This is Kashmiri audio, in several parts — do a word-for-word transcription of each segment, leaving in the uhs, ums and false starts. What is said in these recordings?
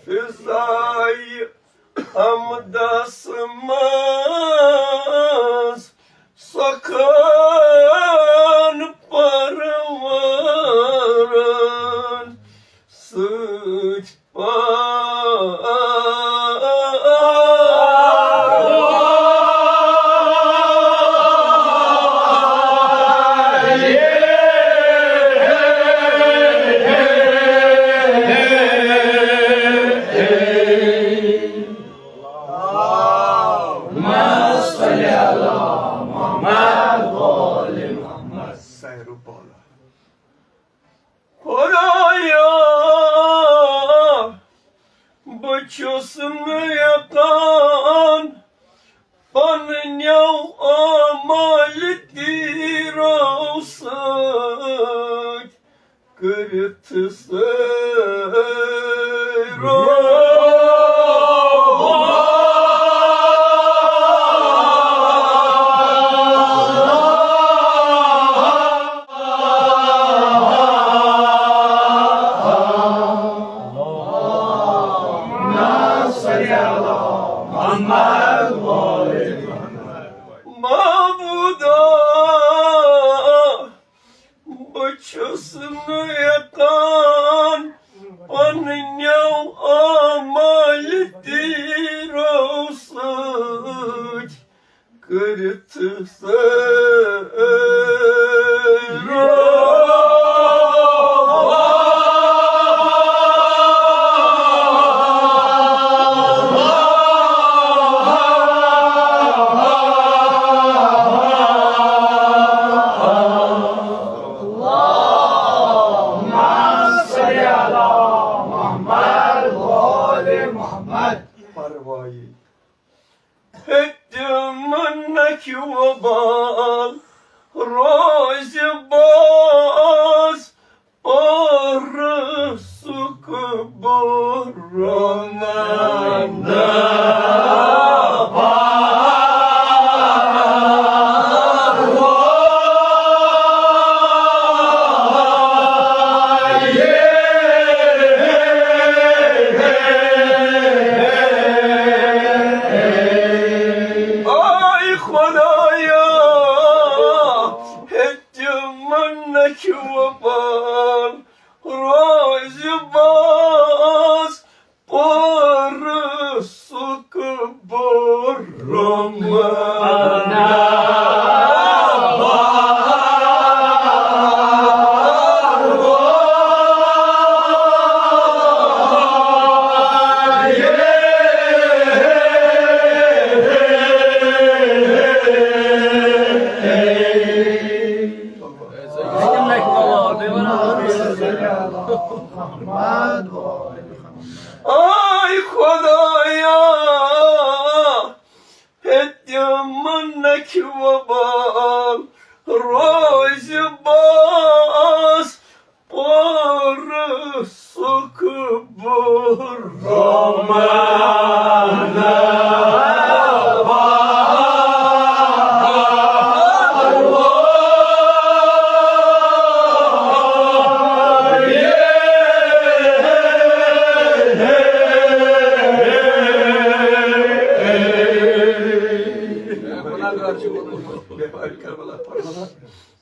فضای حمدس منٛز سخن پرورن سۭتۍ پاک۔ اللهم صل على محمد وآل محمد۔ سہرُ بالا۔ خدایا، بہٕ چھُس نہٕ ہٮ۪کان پننیو اعمال تیرو سۭتۍ کٔرِتھ سٲرو۔ معبودا، بہٕ چھُس نہٕ ہٮ۪کان پننیو اعمال تیرو سۭتۍ کٔرِتھ سٲرو۔ پرواے۔ ہیٚتِم نکھِ وبال روزِ باس پرسُک برمن۔ آے خدایا، ہیٚتِم نکھِ وبال روزِ باس پرسُک برمن۔ آے خدایا، ہیٚتِم نکھِ وبال روزِ باس پرسُک برمن۔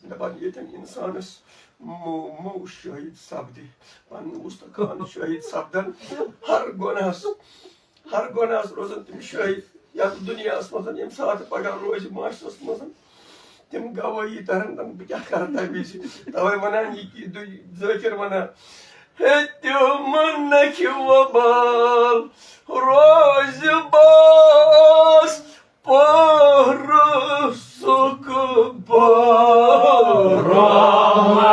دپان ییٚتٮ۪ن انسانس مو-، موج شٲہد سپدِ، پنُن مستقان شٲہد سپدن، ہر گۄناہس، ہر گۄناہس روزن تِم شٲہد یتھ دُنیاہس منٛز، ییٚمہِ ساتہٕ پگاہ روزِ محشرس منٛز تِم گوٲہی ترن، دپن، بہٕ کیٛاہ کرٕ تمہِ وِزِ؟ توے ونان یہِ کہِ دُ-، ذٲکر ونان، ہیٚتِم نکھِ وبال روزِ باس پرسُک برمن۔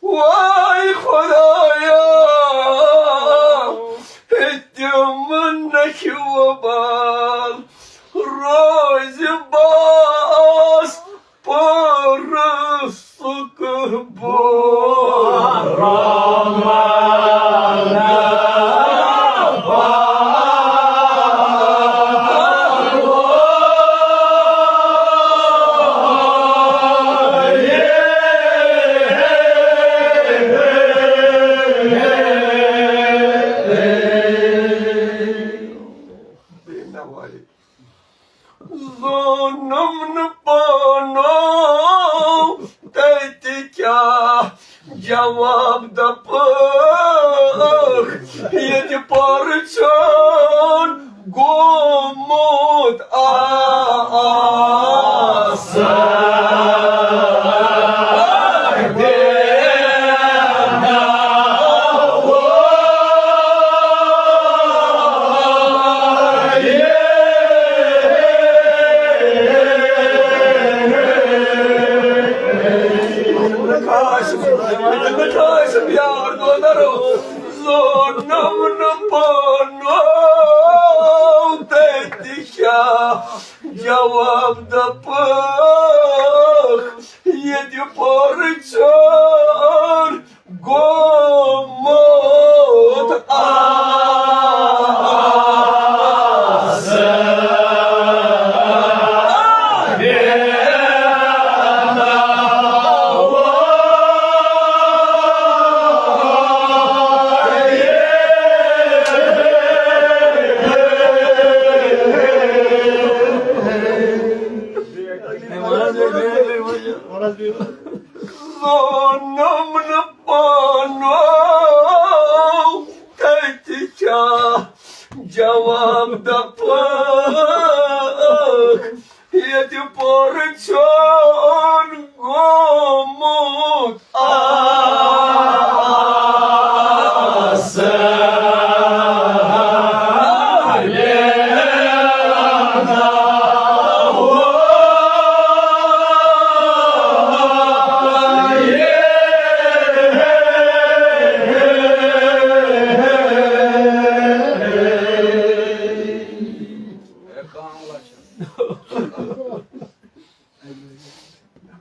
وای خدایا، ہیٚتِم نکھِ وبال روزِ باس پرسُک جواب دپکھ، ییٚتہِ پرژھن گوٚمُت آسہٕ۔ زونُم نہٕ پانو تتہِ کیٛاہ جواب دپکھ، ییٚتہِ پرژھن گوٚمُت آسہٕ۔ زونُم نہٕ پانو تتہِ کیٛاہ جواب دپکھ، ییٚتہِ پرژھن گوٚمُت آسہٕ۔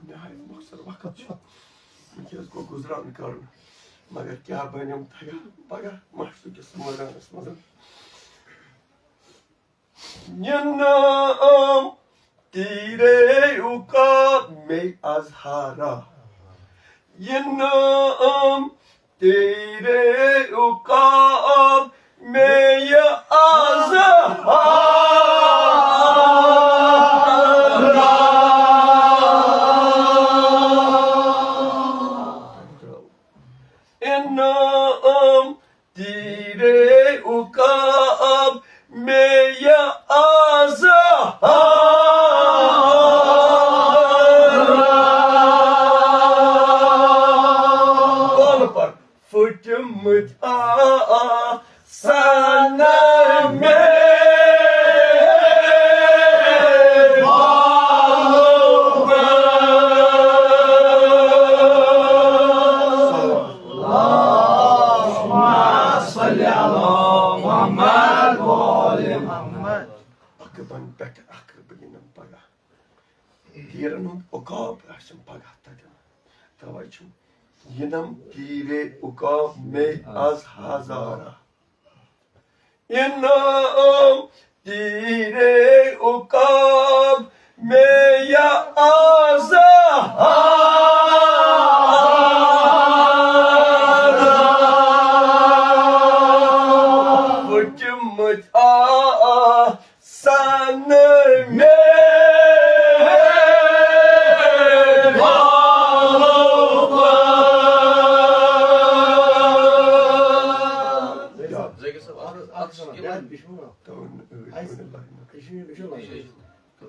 نہایت مۄخصر وقت چھُ۔ وٕنکیٚس گوٚو گُزران کرُن، مگر کیٛاہ بنیٚم پگاہ، پگاہ مشقہٕ کِس مٲدانس منٛز۔ یہِ نام تیرے عقاب میں اظہارا، یہِ نام تیرے عقاب میں یہ اظہارا۔ انعام تیرے عقاب میں یہ اظہارا۔ بولہٕ پتہٕ۔ پھٔٹمٕتۍ آسن مےٚ بالو۔ اللہم صل علی محمد و آل محمد۔ اکھ بن پٮ۪ٹھ اکھ بہٕ گِنٛدم پگاہ۔ تیرن ہُنٛد عقاب آسن پگاہ تتٮ۪ن۔ توے چھُم یِنم تیرے عقاب میں از ہزارہ۔ انعام تیرے عقاب میں یا آزار۔ پھٹمٕتۍ آ سن مےٚ بالو۔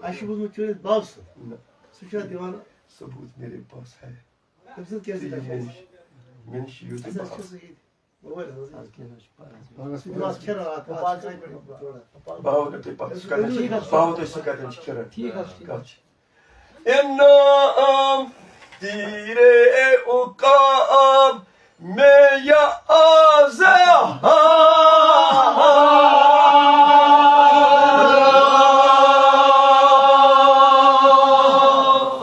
اَسہِ چھُ بوٗزمُت چٲنِس بَبہٕ سُنٛد۔ نہ۔ سُہ چھا دِوان؟ ثبوت میرے پاس ہے۔ تٔمۍ سٕنٛز کیٛاہ تہٕ یہِ چھِ مےٚ نِش، مےٚ نِش چھِ یوٗتُے اَسہِ حظ چھُ بَہَس۔ سُہ ییٚتہِ۔ بہٕ وَنہٕ حظ یہِ۔ اَز کیٛاہ حظ چھُ پَران؟ بہٕ حظ کَتہِ پٮ۪ٹھ وَنہٕ تھوڑا۔ بہٕ ہاوو نہٕ تُہۍ پَتہٕ سُہ کَتٮ۪ن چھِ، ٹھیٖک حظ چھُ۔ بہٕ ہاوو تۄہہِ سُہ کَتٮ۪ن چھِ کھِرَن۔ ٹھیٖک حظ چھُ، ٹھیٖک حظ کَتھ چھِ؟ انعام تیرے عقاب میں یا آزار۔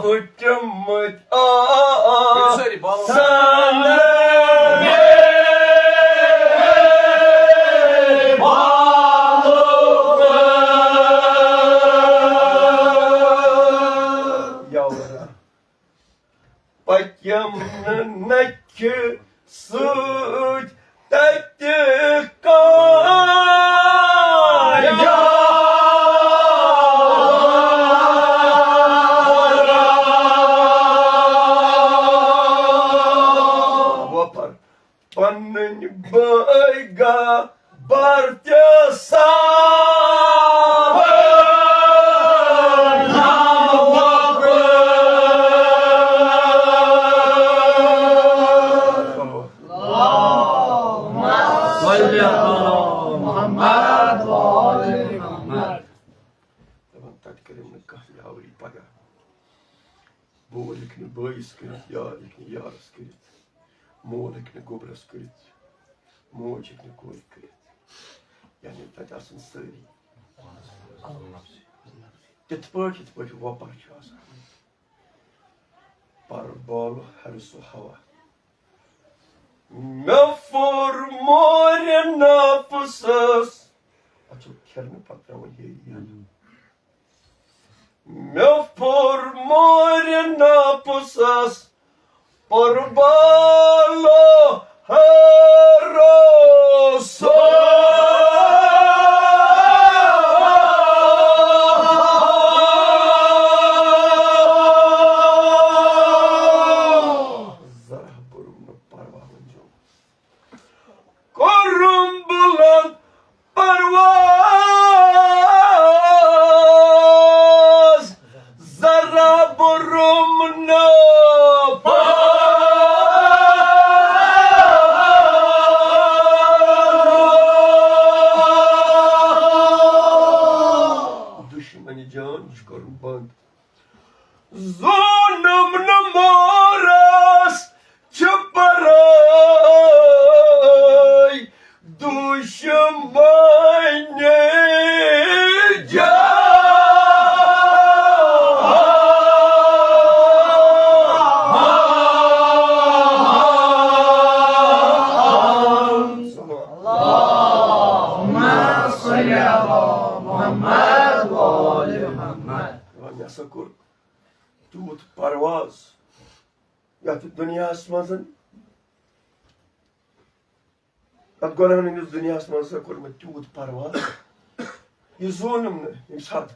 پھٹمٕتۍ آ سن مےٚ بالو۔ یا اللہ۔ پٔتِم نہٕ نَکھِ سۭتۍ تَتہِ کانٛہہ۔ پنٕنۍ بٲے گا بر تہِ ساوان۔ صلی علی محمد و آل محمد۔ دَپان، تَتہِ کٔرِو نہٕ کانٛہہ یاوٕری پَگاہ۔ بول ہیٚکہِ نہٕ بٲیِس کٔرِتھ، یار ہیٚکہِ نہٕ یارَس کٔرِتھ، مول ہیٚکہِ نہٕ گوٚبرَس کٔرِتھ، موج ہیٚکہِ نہٕ کورِ کٔرِتھ۔ یعنی تَتہِ آسَن سٲری تِتھ پٲٹھۍ، یِتھ پٲٹھۍ وۄپَر چھُ آسان۔ پَرٕ بالہٕ ہرِ سُہ ہوا۔ مےٚ پھوٚر مورِ نفسَس۔ اَتھ چھُ پھِرنہٕ پَتہٕ ترٛاوُن یہِ یَتھ۔ مےٚ پھوٚر مورِ نفسَس، پَرٕ بالہٕ ہرِ سُہ۔ ذرا بوٚرُم نہٕ پرواہ وۄنۍ۔ کوٚرُم بُلند پرواز، ذرا بوٚرُم نہٕ پرواہ۔ دُشمنِ جان چھُ کوٚرمُت بنٛد۔ زونُم نہٕ مورس چھِ پرٲے دُشمنِ جان۔ اللہم صل علی محمد و آل محمد۔ مےٚ ہسا کوٚر تیوٗت پرواز یتھ دُنیاہس منٛز، یتھ گۄنہن ہٕنٛدِس دُنیاہس منٛز ہسا کوٚر مےٚ تیوٗت پرواز، یہِ زونُم نہٕ ییٚمہِ ساتہٕ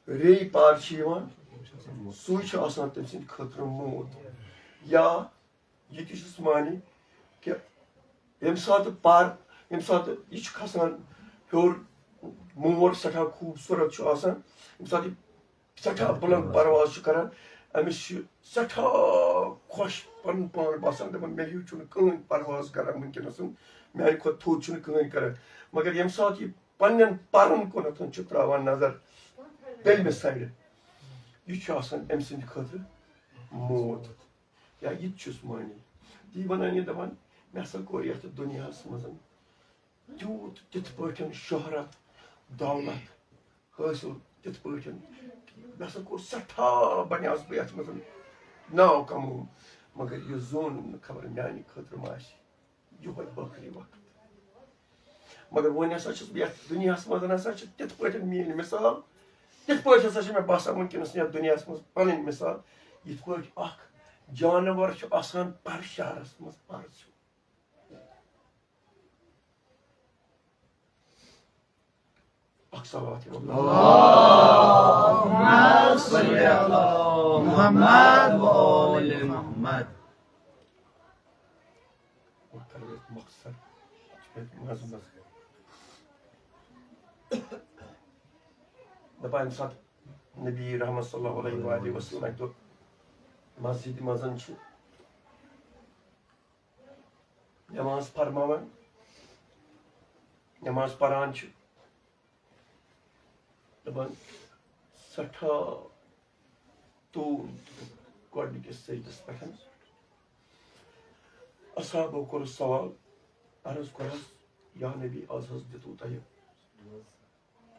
ریٚیہِ پار چھِ یِوان، سُے چھُ آسان تٔمۍ سٕنٛدِ خٲطرٕ موت۔ یا یہِ تہِ چھُس معنی کہِ ییٚمہِ ساتہٕ پَر، ییٚمہِ ساتہٕ یہِ چھُ کھسان ہیوٚر، مور سٮ۪ٹھاہ خوٗبصوٗرت چھُ آسان، ییٚمہِ ساتہٕ یہِ سٮ۪ٹھاہ بُلند پرواز چھُ کران، أمِس چھُ سٮ۪ٹھاہ خۄش پَنُن پان باسان، دَپان، "مےٚ ہیوٗ چھُنہٕ کٕہٕنۍ پرواز کران وٕنکیٚنَس، میٛانہِ کھۄتہٕ تھوٚد چھُنہٕ کٕہٕنۍ کران۔" مگر ییٚمہِ ساتہٕ یہِ پننٮ۪ن پَرَن کُنَتھ چھُ ترٛاوان نظر تٔلمہِ سایڈٕ، یہِ چھُ آسان أمۍ سٕنٛدِ خٲطرٕ موت۔ یا یہِ تہِ چھُس معنی۔ تی وَنان یہِ دَپان، مےٚ ہسا کوٚر یَتھ دُنیاہَس منٛز تیوٗت تِتھ پٲٹھۍ شہرت، دولت حٲصِل، تِتھ پٲٹھۍ مےٚ ہسا کوٚر سٮ۪ٹھاہ، بَنیوس بہٕ یَتھ منٛز ناو کَمووُم، مگر یہِ زونُم نہٕ خبر میٛانہِ خٲطرٕ ما آسہِ یِہوٚے ٲخری وقت۔ مگر وۄنۍ ہسا چھُس بہٕ یَتھ دُنیاہَس منٛز ہسا چھِ تِتھ پٲٹھۍ میٛٲنۍ مِثال، تِتھ پٲٹھۍ ہسا چھِ مےٚ باسان وٕنکیٚنَس یَتھ دُنیاہَس منٛز پَنٕنۍ مِثال، یِتھ پٲٹھۍ اَکھ جانوَر چھُ آسان پَر شہرَس منٛز پَر چھُ۔ اَکھ صلوات یِوان۔ اللہم صل علی محمد و آل محمد۔ وۄنۍ کَرو أسۍ مۄختصر، یَتھ منٛز، منٛز۔ دَپان ییٚمہِ ساتہٕ نبی رحمت صلی اللہ علیہ وآلہ وسلم اَکہِ دۄہ مسجدِ منٛز چھُ نماز فرماوان، نماز پران چھُ، دَپان، سٮ۪ٹھاہ توٗن گۄڈٕنِکِس سجدس پٮ۪ٹھ۔ اصحابو کوٚرُس سوال، عرض کوٚرُس، یا نبی، از حظ دِتوٕ تۄہہِ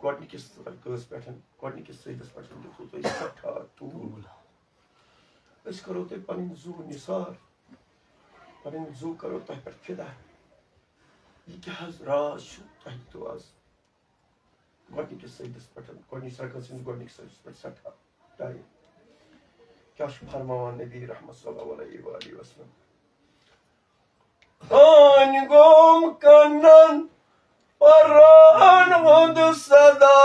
گۄڈٕنِکِس رکعس پٮ۪ٹھ، گۄڈٕنِکِس سجدس پٮ۪ٹھ دِتوٕ تۄہہِ سٮ۪ٹھاہ توٗن۔ أسۍ کرو تۄہہِ پنٕنۍ زُو نثار، پنٕنۍ زُو کرو تۄہہِ پٮ۪ٹھ فدا۔ یہِ کیٛاہ حظ راز چھُ تۄہہِ دِتوٕ از؟ گۄڈٕنِکِس سجدس پٮ۪ٹھ، گۄڈٕنِکِس رکعت سٕنٛدِس گۄڈٕنِکِس سجدس پٮ۪ٹھ سٮ۪ٹھاہ ٹایم۔ کیٛاہ چھُ فرماوان نبی رحمت صلی اللہ علیہ وآلہ وسلم؟ آنۍ گوم کنن پران ہُنٛد صدا،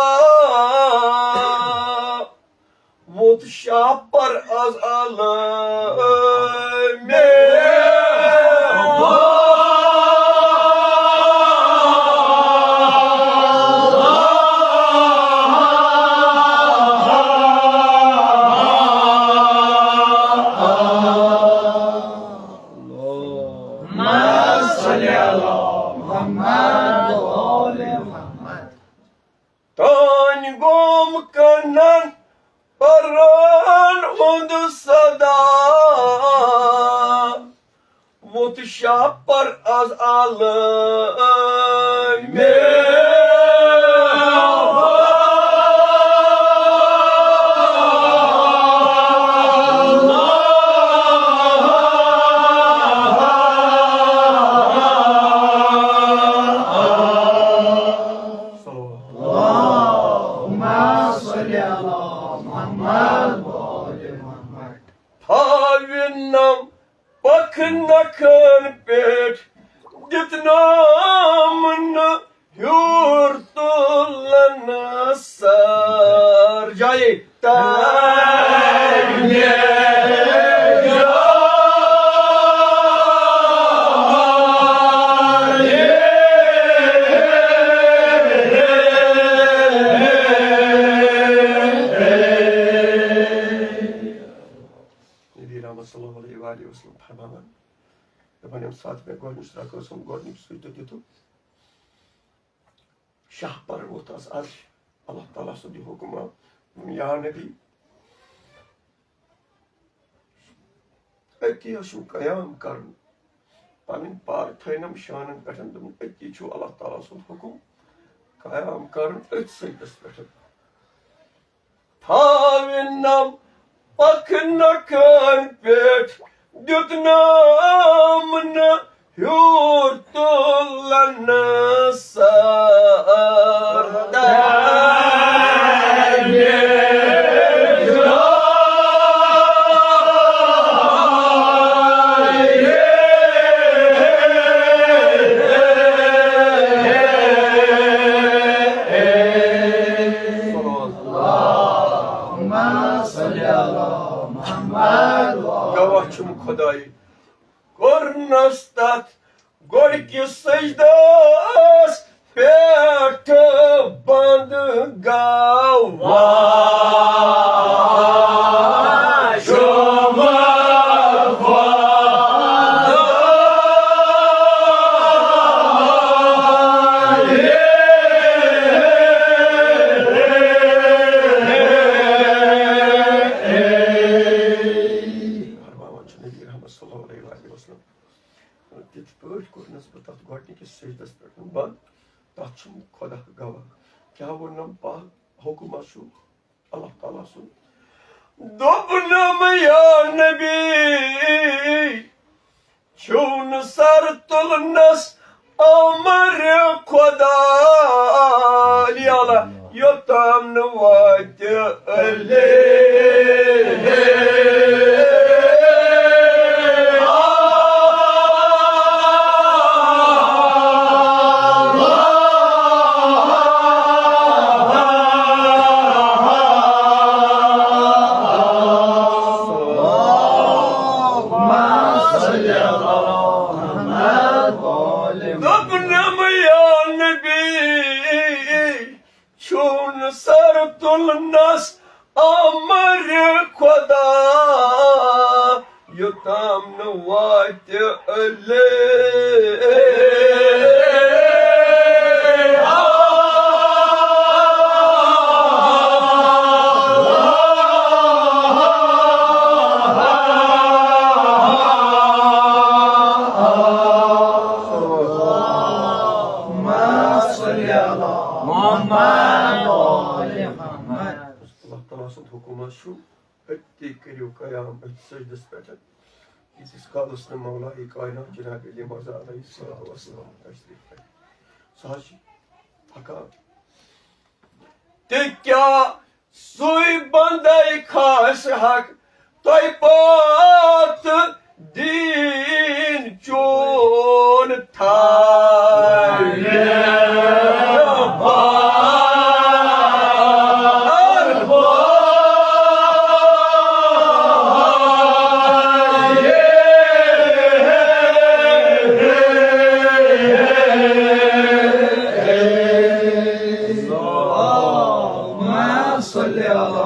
ووٚتھ شاہ پر از علامے۔ شاہ پر از عالم۔ اللهم صل على محمد وآل محمد۔ تھاوِنم پکھ نکھن پٮ۪ٹھ، دیُتنم نہٕ ہیوٚر تُلن سر۔ جایے۔ تانہِ جایہِ۔ نبی رحمت صلی اللہ علیہ وآلہ وسلم فرماوان، دَپان، ییٚمہِ ساتہٕ مےٚ گۄڈٕنِچ رکٲژ ہُنٛد گۄڈٕنیُک سجدٕ دیُتُکھ، شاہ پر ووٚتھ از عرش، اللہ تعالیٰ سُنٛد یہِ حُکم آو، دوٚپُن، یا نبی، أتی ٲسِو قیام کرُن، پنٕنۍ پار تھٲینم شانن پٮ۪ٹھ، دوٚپُن، أتی چھُ اللہ تعالیٰ سُنٛد حُکم، قیام کرُن أتھۍ سجدس پٮ۪ٹھ۔ تھاوِنم پکھ نکھن پٮ۪ٹھ، دیُتنم نہٕ ہیوٚر تُلن سر۔ اللهم صل على محمد۔ گواہ چھُم خدایہِ، کوٚرنس تتھ گۄڈٕ کِس سجدس پٮ۪ٹھ بنٛد گواہ چھُم خدایہِ۔ فرماوان چھُ نبی رحمت صلی اللہ علیہ وسلم، تِتھ پٲٹھۍ کوٚرنَس بہٕ تَتھ گۄڈٕنِکِس سجدَس پٮ۪ٹھ بنٛد، تَتھ چھُم خۄدا گواہ۔ کیٛاہ ووٚننَم پاک حُکُم ہا چھُ اللہ تعالیٰ سُنٛد۔ دوٚپنَم، یا نبی، چھُو نہٕ سر تُلنَس امر خدا علی اعلیٰ، یوٚتام نہٕ واتہِ علی۔ اللهم صل على محمد وآل محمد۔ دوٚپنم، یا نبی، چھُو نہٕ سر تُلنَس امر خدا، یوٚتام نہٕ واتہِ علی۔ اللهم صل على محمد وآل محمد۔ اللہ تعالیٰ سُنٛد حُکُم حظ چھُ، أتی کٔرِو قیام أتھۍ سجدس پٮ۪ٹھ، ییٖتِس کالس نہٕ مولائے کائنات جناب علی مرضی علیہ الصلوۃ والسلام تشریف لایہِ۔ سُہ حظ چھُ تھکان۔ تہِ کیٛاہ سُے بندے خاص حق تۄہہِ پتہٕ دیٖن چون تھاوِ بار بار۔ اللهم صل على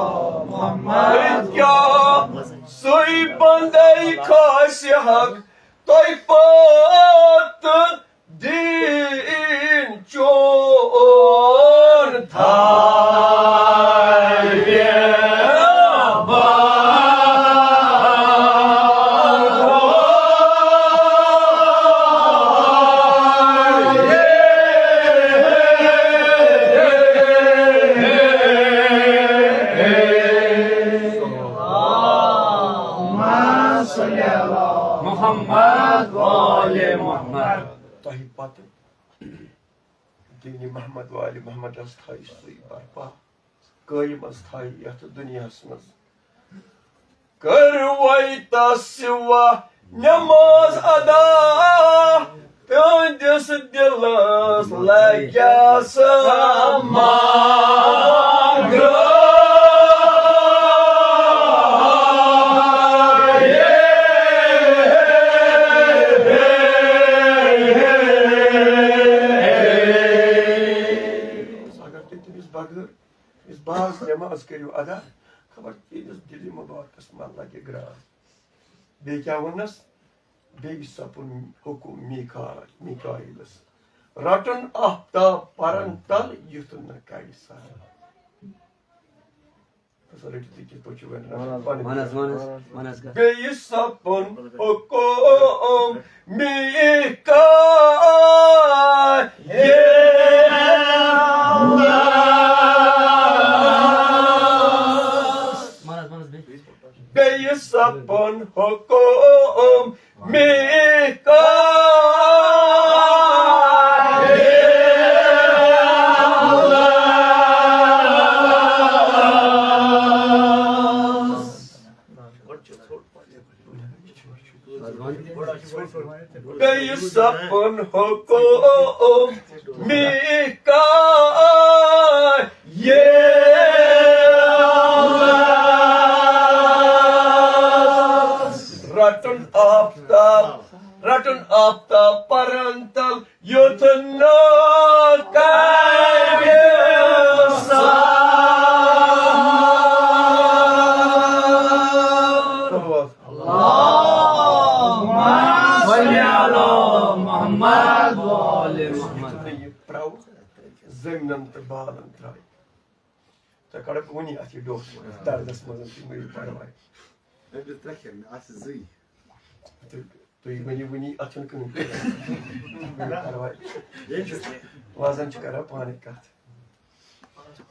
محمد۔ کیٛاہ سُے بندے خاص حق تۄہہِ پتہٕ دیٖن چون تھاوِ بار۔ محمد وآل محمد۔ تۄہہِ پتہٕ دینِ محمد وآل محمدس تھایہِ سُے برپا، قٲیمس تھایہِ یتھ دُنیاہس منٛز۔ کٔر وۄنۍ تس سوا نماز ادا، تہنٛدِس دِلس لگیا سا مانگٕے۔ اگر تُہۍ تٔمِس بغٲر یُس باز نماز کٔرِو ادا، خبر تِہنٛدِس دِلہِ مُبارکس ما لگہِ گرٛاے۔ بیٚیہِ کیٛاہ ووٚننس؟ بیٚیہِ سپُن حُکُم میٖکا-، میٖکایلس، رٹُن آفتاب پرن تل یُتھ نہٕ کڑِ سر۔ ہسا رٔٹِو تُہۍ کِتھ پٲٹھۍ چھِو وۄنۍ رٹان پنٕنۍ وَن حظ، وَن حظ، وَن حظ کَتھ۔ بیٚیہِ سپُن حُکُم میٖکایلس۔ وَن حظ، وَن حظ بیٚیہِ۔ بیٚیہِ سپُن حُکُم میٖکایلس۔ بیٚیہِ سپُن حُکُم میٖکایلس۔ رٹُن آفتاب، رٹُن آفتاب پرن تل یُتھ نہٕ کڑِ سر۔ اللہم صل علی محمد و آل محمد۔ یہِ پرٛاوُن زٔمیٖنَن تہٕ بالَن ترٛایہِ۔ تۄہہِ کَڑٕ بہٕ وٕنی اَتھ یہِ ڈوٚٹھ دَردَس منٛز، تُہۍ مہٕ ہیٚیِو پَرواے۔ أمِس ترٛےٚ کھٮ۪ن، اَتھ چھِ زٕے۔ تُہۍ، تُہۍ ؤنِو وٕنی، اَتھ چھُنہٕ کٕہٕنۍ پَرواے۔ وَزَن چھِ کَران پانَے کَتھ۔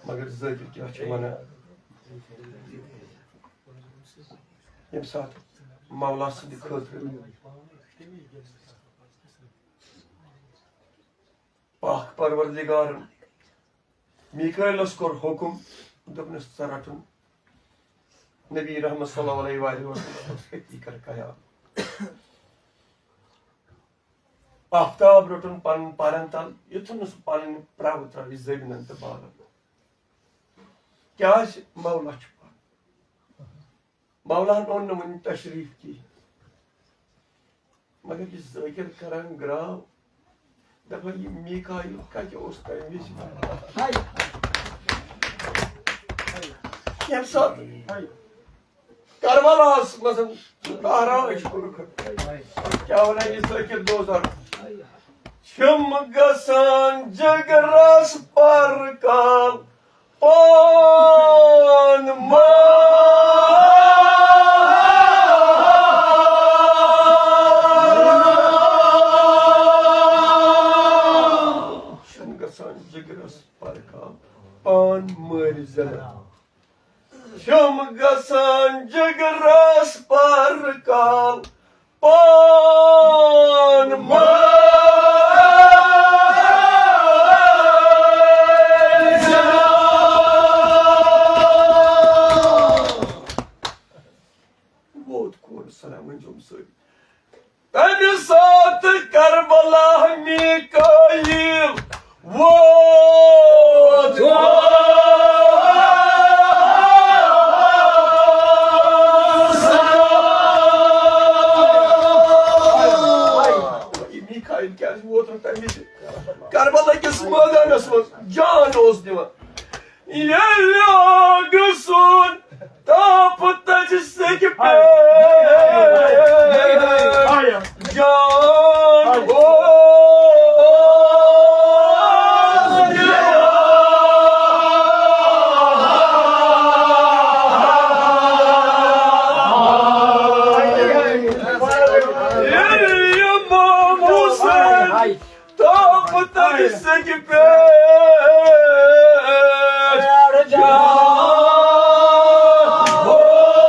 مگر ذٲکِر کیٛاہ چھُ وَنان؟ ییٚمہِ ساتہٕ مولا سٕنٛدِ خٲطرٕ پاک پروردگارن میکائیلس کوٚر حکم، دوٚپنس، "ژٕ رٹُن نبی رحمت صلی اللہ علیہ وآلہ وسلم، أتی کر قیام۔" آفتاب روٚٹُن پنُن پرن تل، یُتھ نہٕ سُہ پنٕنۍ پرٛاوٕ ترٛاوِ زٔمیٖنن تہٕ بالن۔ کیٛازِ؟ مولا چھُ پاک۔ مولاہن اوٚن نہٕ وُنہِ تشریٖف کِہیٖنۍ۔ مگر یہِ ذٲکِر کران گراو، دپان، یہِ میٖکایِل کتہِ اوس تمہِ وِزِ؟ ییٚمہِ ساتہٕ کربلاہس منٛز قہرا ٲسۍ کوٚرمُت۔ کیٛاہ ونان یہِ ذٲکِر دوزان؟ چھِم گژھان جگرس پر کال پان مٲرِتھ۔ چھِم گژھان جگرس پر کال پان مٲرِتھ زنان۔ چھِم گژھان جگرس پر کال پان مٲرِتھ۔ ووت کون سلام منظوم صٲب۔ تمہِ ساتہٕ کربلا میکائیل ووت۔ یہِ میکائیل کیٛازِ ووت نہٕ تمہِ وِزِ؟ کربلا کِس مٲدانس منٛز جان اوس دِوان۔ ییٚلہِ آگہٕ سُنٛد تاپہٕ تَتہِ سیٚکہِ پٮ۪ٹھ جان اوس دِوان۔ ییٚلہِ امام حسین تاپہٕ تَتہِ سیٚکہِ پٮ۪ٹھ جان اوس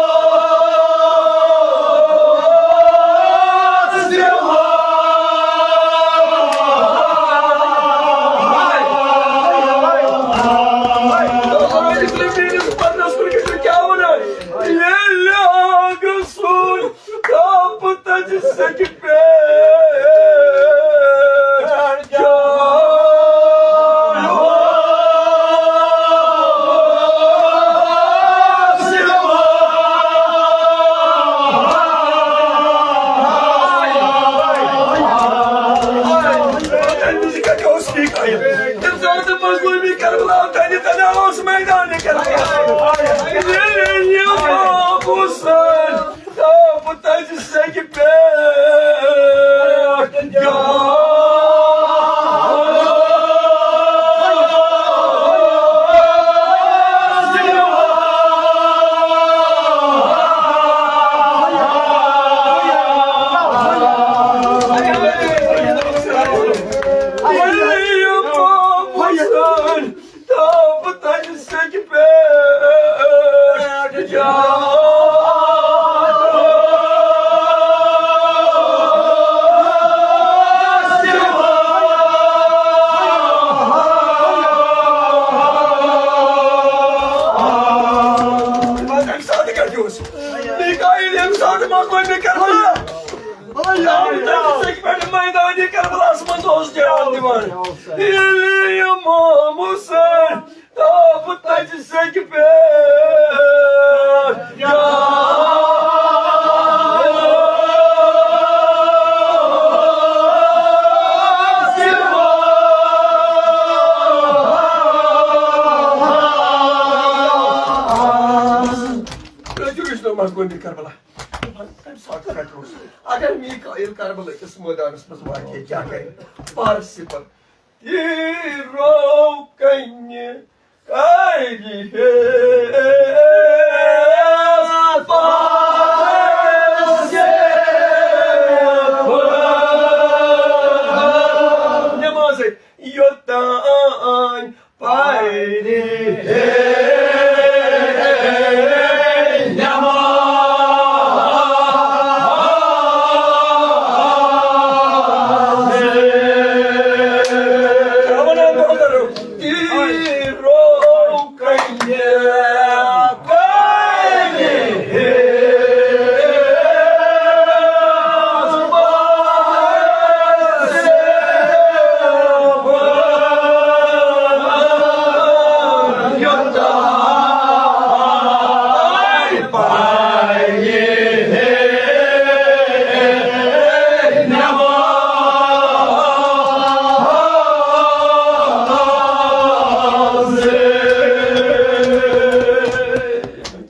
ییٚمہِ ساتہٕ مۄکلٲے مےٚ کربلا، آے، آے، آے۔ سیٚکہِ پٮ۪ٹھ میدانِ کربلاہس منٛز اوس جواب دِوان، ییٚلہِ امام حسین تاپھ تَتہِ سیٚکہِ پٮ۪ٹھ۔ رٔٹِو وٕچھنو منٛز گوٚو مےٚ کربلا۔ تَمہِ ساتہٕ رَٹوس۔ اگر میٖکائیل کربلا کِس مٲدانَس منٛز واقع کیٛاہ کرِ؟ پارس سِپر۔ تیٖرو کنہِ کرِ ہے نمازے یوتان پرِ ہے نماز۔ تیٖرو کنہِ کرِ ہے یوتان پرِ ہے نماز۔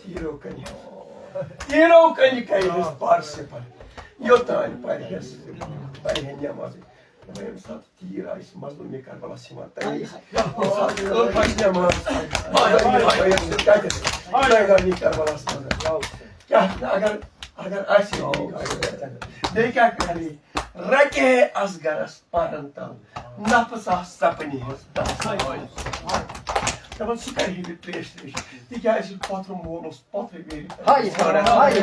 تیٖرو کنہِ، تیٖرو کنہِ کرِ ہے پارس سِپر۔ یوتان پرِ ہے، پرِ ہے نماز۔ ییٚمہِ ساتہٕ تیٖر آسہِ مظلوٗمِ کربلاہس یِوان، تَمہِ ساتہٕ ٲخری نماز آسہِ۔ میدانِ کربلاہس منٛز۔ کیٛاہ اگر، اگر آسہِ ہے یہِ کارِ، بیٚیہِ کیٛاہ کرِ؟ رَٹہِ ہے اصغرس پرن تل، نفس آس سپنہِ ہٕنٛز دس۔ دَپان سُہ کرِ ہے یہِ تریش تریش، تِکیٛازِ پۄتھرٕ مول اوس پۄتھرٕ ویرِ۔ ہاے، ہاے۔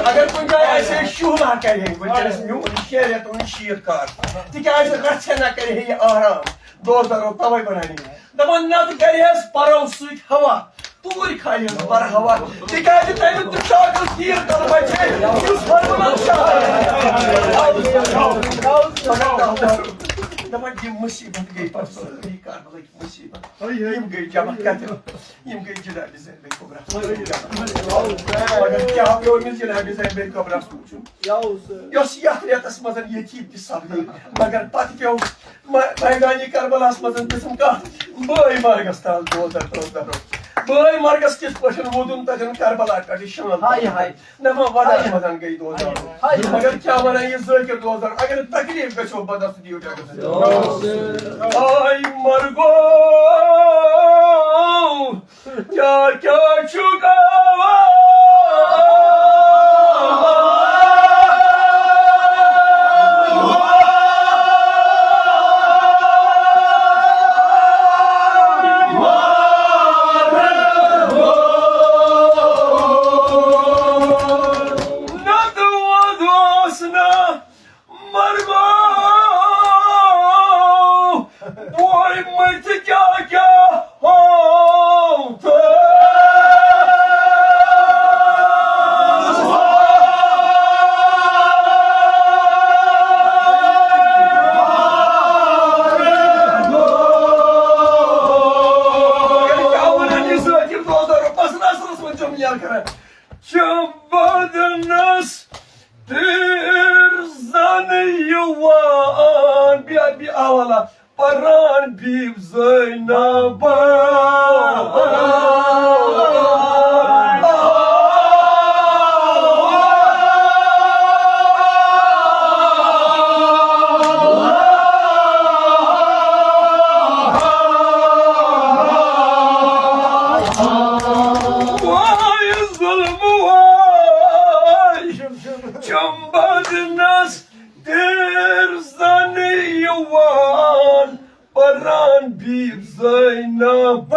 اگر کُنہِ جایہِ آسہِ ہے شُہلا کرِ ہے، وٕنکیٚنس میون شیریتُن شیٖر کار۔ تِکیٛازِ رژھِ ہنا کرِ ہے یہِ آرام۔ دوستو، توے ونان یہِ۔ دپان نتہٕ کرِ ہس پرو سۭتۍ ہوا۔ توٗرۍ کھالہِ ہس بر ہوا۔ تِکیٛازِ تمیُک تہِ چھُ اکھ تیٖر تل بچے۔ یُس ہنومان شاہ۔ دپان یہِ مصیبت گٔے پتہٕ سٲری کربلٕکۍ مصیبت۔ یِم گٔے جمع کتہِ؟ یِم گٔے جناب زینبِ کبریٰ۔ مگر کیٛاہ پیوٚو أمِس جناب زینبِ کبریٰ وٕچھُن؟ یۄس یتھ رٮ۪تس منٛز یتیٖم تہِ سپدے، مگر پتہٕ پیوٚو مہ-، میدانِ کربلاہس منٛز دِژٕن کتھ، بٲے مرگس تل دوزر دوزر۔ بٲے مرگس کِتھ پٲٹھۍ ووتُن تتٮ۪ن کربلا پٮ۪ٹھ شام ہاے ہاے۔ نہ ما وَدان وَدان گٔے دوزار۔ ہاے۔ مگر کیٛاہ وَنان یہِ ذٲکِر دوزار، اگر تکلیٖف گژھیو بَدس دِیِو ڈاکٹر صٲب۔ آے مرگو، کیٛاہ کیٛاہ چھُ گاوان؟ نتہٕ وۄدوس نہٕ مرگو، بوے مٔرتھ کیٛاہ کیٛاہ ہوو تہٕ۔ مگر کیٛاہ وَنان یہِ ذٲکِر دوزار، پَسنٛد آسنَس منٛز چھُم یَلہٕ کران۔ چھِ بدنس تیٖر زن یِوان۔ بیا، بیا، آوالا۔ پران بیب زینب۔ وای ظلم وای، چمبرنس دیر زن یوان پران بیب زینب۔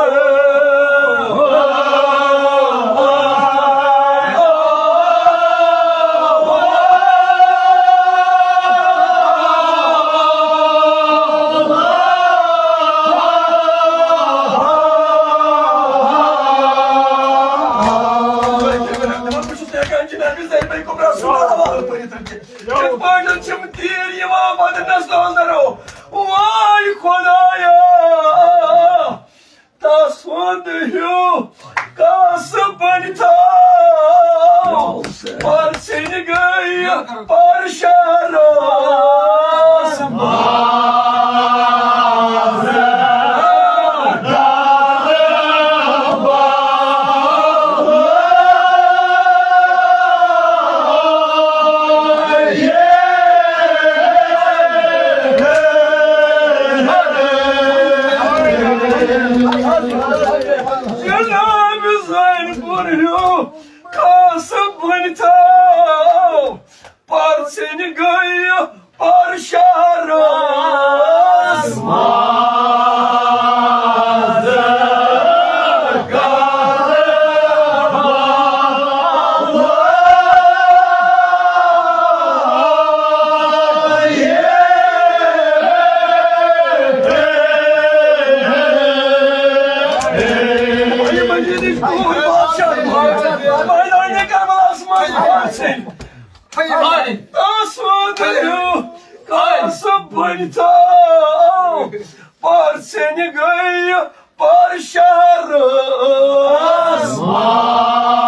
یِتھ پٲٹھۍ چھِم تیٖر یِوان ودنس نظرو۔ واے خۄدایا، تسُنٛد ہیوٗ کس بنہِ تھاو، پرژھنۍ گٔے پرشارس منٛز۔ جناب زین پور ہیوٗ کس بنہِ تھاو، پرژھنۍ گٔے پرشارس منٛز۔ مجیدٕچ کوٗر بادشاہ، میدانِ کربلاہس منٛز پرژھنۍ۔ آسوٕ تُہۍ کس بنہِ تھاو، پرژھنۍ گٔے پرشارس منٛز۔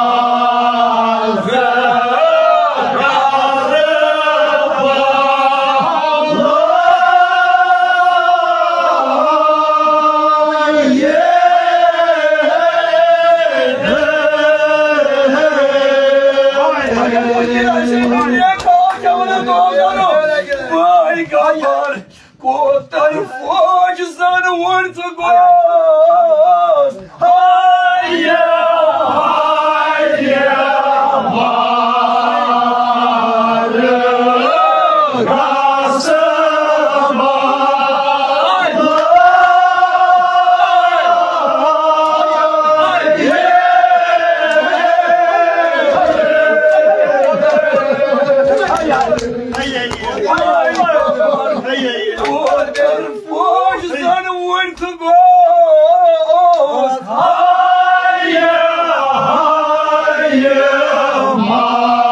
کوتاہ فوج زن وُنہِ تہٕ گوس۔ ہاے، ہاے، مار گژھ مار۔ فوج زن وُنہِ تہٕ گوس۔ ہاے، ہاے، مار گژھ مار۔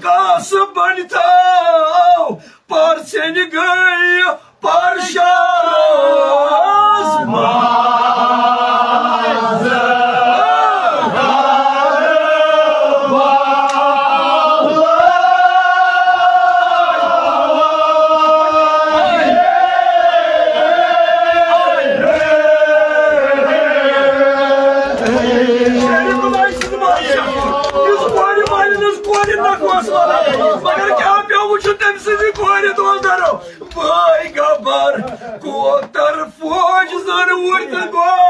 کس بنہِ تھاو، پرژھنۍ گٔے پرشارس منٛز۔ پیغمبر کوتر فوج زن وُرد گوٚو۔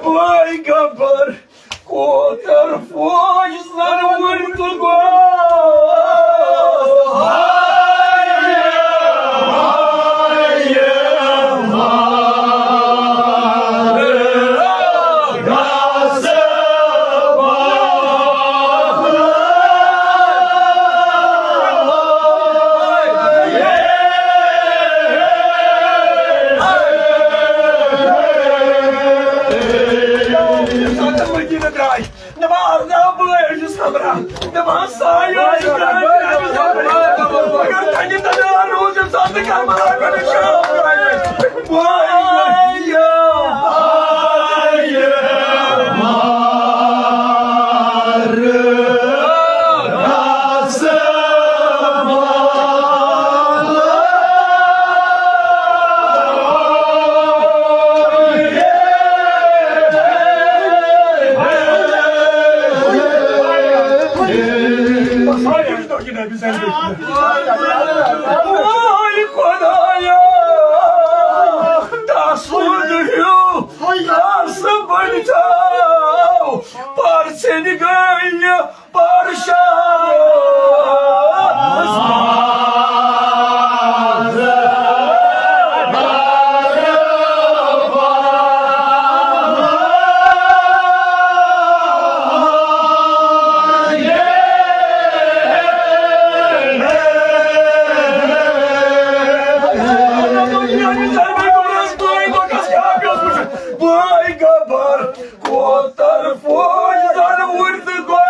وای گبر، کوتر فوج زن وُرد گوٚو۔ مدینہ درٛاے۔ دپان، ارداہ بٲے چھُس ہمراہ۔ دپان، سایہِ ٲسۍ کران، مگر تَمہِ دۄہ روٗد تَمہِ ساتہٕ کربلا پٮ۪ٹھ شام تام۔ وای، وای، یا۔ وای خدایا، تسُنٛد ہیوٗ کس بنہِ تھاو، پرژھنۍ گٔیہِ پرشان۔ بٲے گبر کوتر فوج زن وُرد گوٚو۔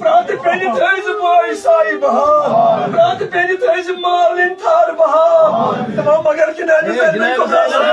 پرٛٮ۪تھ بیٚنہِ تھٲیزِ بٲے سایہِ بہار، پرٛٮ۪تھ بیٚنہِ تھٲیزِ مالٕنۍ تھر بہار۔ دَپان مگر کہِ نانہِ تَتہِ نَے خۄدا صٲب۔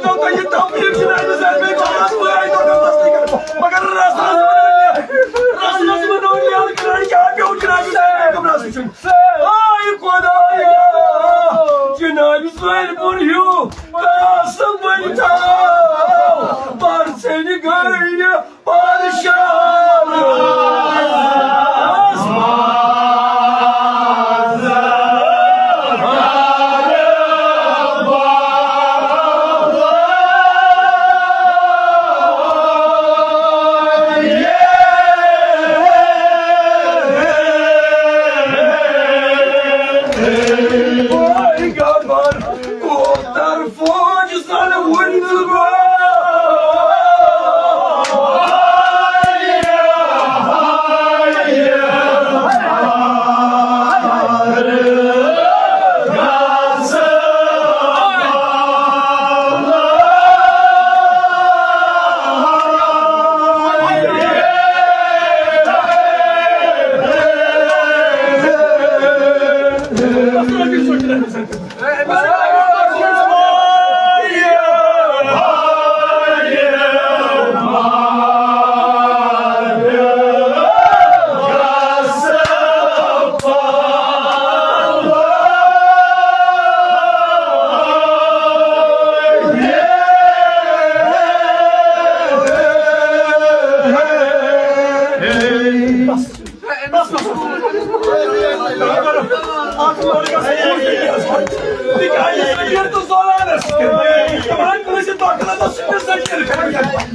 تو یہ تقریر جناب زین بھائی کو رس پورا ہی تو رس نہیں کر۔ مگر رس رس بنو لیا، رس رس بنو لیا، کراڑی کیا پیو جناب زین بھائی کو رس چھن۔ آئی خدایا، جناب زین بھائی ہیو، قاسم بھائی تھا، پر سے نگر یہ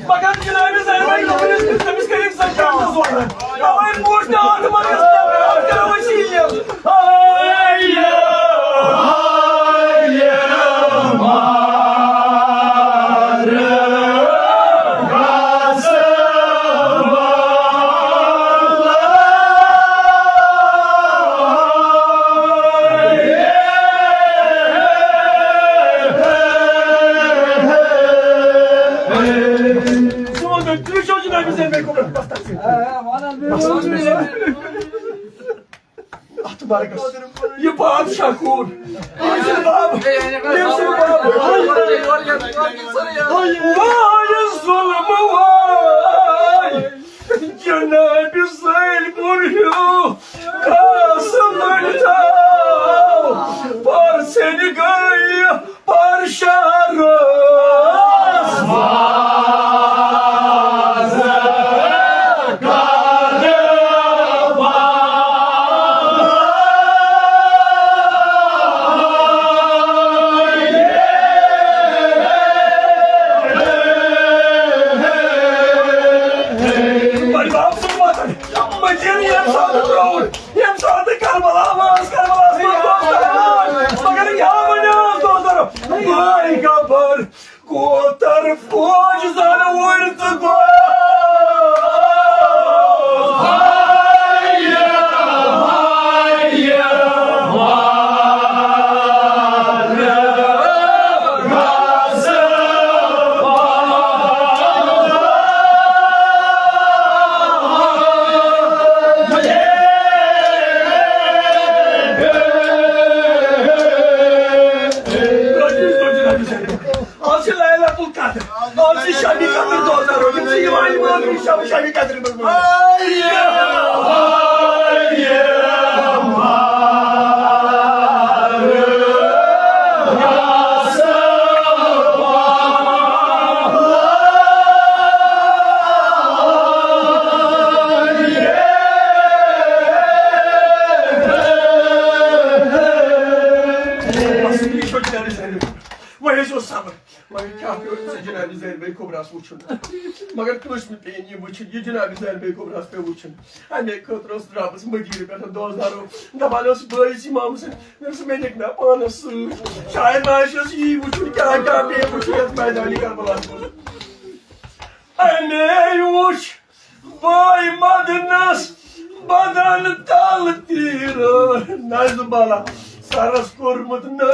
مگر جناب زینبن دوٚپُن، أمِس کٔرِکھ زَن کیٛاہ زٕ وَنان؟ اَوَے موج تہِ آو تہٕ مگر أسۍ کَرو أسۍ یہِ لیٖل۔ اتھ مرگس۔ یہ بادشاہ کون؟ یہ باب۔ یہ باب۔ وای ظلم وای۔ جناب سیل برہیو۔ قاسم تھاو۔ پرسن گئی۔ پرشار۔ مدیٖنہٕ ییٚمہِ ساتہٕ ترٛووُن، ییٚمہِ ساتہٕ کربلا منٛز، کربلاہس منٛز دوستن، مگر کیٛاہ ونیٛاس دوستن؟ بھاے گبر کوتر فوج زن وُڑ تہٕ گوٚو۔ آز چھِ لیلۃ القدر، آز چھِ شبِ قدر دۄہ ضروٗری، یِم چھِ یِوان، یِوان، یِم چھِ شبِ، شبِ قدر منٛز۔ وۄنۍ ٲسۍ زیو صبر۔ مگر کیٛاہ پیوٚو أمِس جناب زینبِ کُبراہَس وٕچھُن؟ مگر کٲنٛسہِ نہٕ پیٚیِن یہِ وٕچھِتھ، یہِ جناب زینبِ کُبراہَس پیوٚو وٕچھُن۔ اَمے خٲطرٕ اوس درٛامٕژ مدیٖنہٕ پٮ۪ٹھ دوست دارو۔ دَپان اوس بٲیِس اِمامَس، مےٚ دوٚپُس، مےٚ نِکھ نا پانَس سۭتۍ۔ شاید ما آسٮ۪س یی وٕچھُن، کیٛاہ کیٛاہ پیٚیہِ وٕچھُن یَتھ میدانِ کربلاہَس منٛز۔ اَمے وٕچھ بٲے مدنس بدن تل تیٖر نظ بلا سرس کوٚرمُت نٲز۔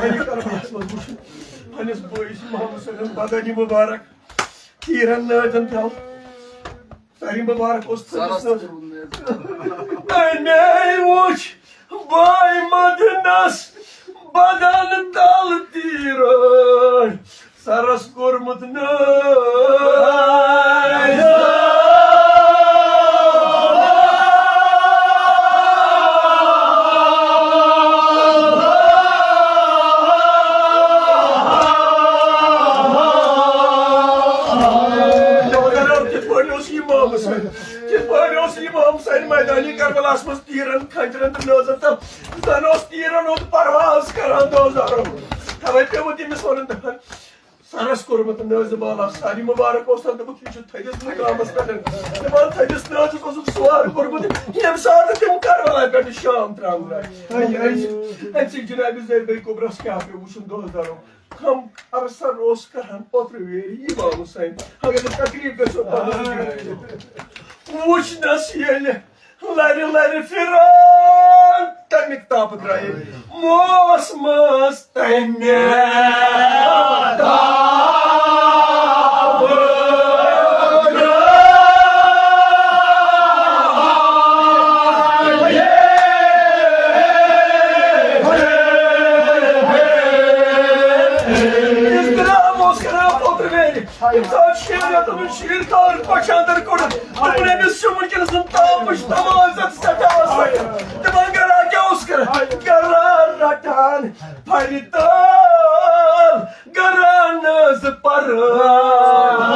کربلاہس منٛز وٕچھُن پننِس بٲیِس محمد صٲبن بدنی مبارک تیٖرن نٲدن تھاو۔ تری مبارک اوس تٔمِس نٲدن۔ تَمے وٕچھ بٲے مدنس بدن تل تیٖرن سرس کوٚرمُت نٲدۍ۔ کِتھ پٲٹھۍ اوس یہِ امام حسین؟ کِتھ پٲٹھۍ اوس یہِ امام حسین میدانِ کربلاہس منٛز تیٖرن کھنجرن تہٕ نٲزن تل؟ زن اوس تیٖرن ہُنٛد پرواز کران دوزارو۔ توے پیوٚو تٔمِس ونُن، دپان، سرس کوٚرمُت نٲزِ بالا ساری مبارک اوس تَتھ۔ دوٚپُکھ، یہِ چھُ تھٔدِس مُقامس پٮ۪ٹھ۔ دَپان، تھٔدِس نٲزِس اوسُکھ سوار کوٚرمُت، ییٚمہِ ساتہٕ تِم کربلا پٮ۪ٹھ شام ترٛاونہٕ آیہِ۔ اَمہِ سۭتۍ، اَمہِ سۭتۍ جناب زید بھائی کُبرس کیٛاہ پیوٚو وٕچھُن دوزارو۔ کم عرصن اوس کران اوترٕ ویری امام حسین۔ اگر نہٕ تکلیف گژھِ ہا پتہٕ۔ وٕچھنس ییٚلہِ لرِ لرِ پھران تمیُک تاپہٕ درٛایہِ موسمس تمہِ تاپہٕ۔ احترام اوس کران پوترٕ ویرِ۔ تٔمۍ تھٲو شیٖر یَتھ منٛز شیٖر تھٲو پَش اَندَر کوٚڑُن۔ دوٚپُن، أمِس چھُ وٕنکیٚنَس تاپٕچ تمازَت سٮ۪ٹھاہ آسان۔ دَپان، گَرا کیٛاہ اوس کَران؟ گَرا رَٹان پھَرِ تٲل، گَرا نہٕ حظ پَران۔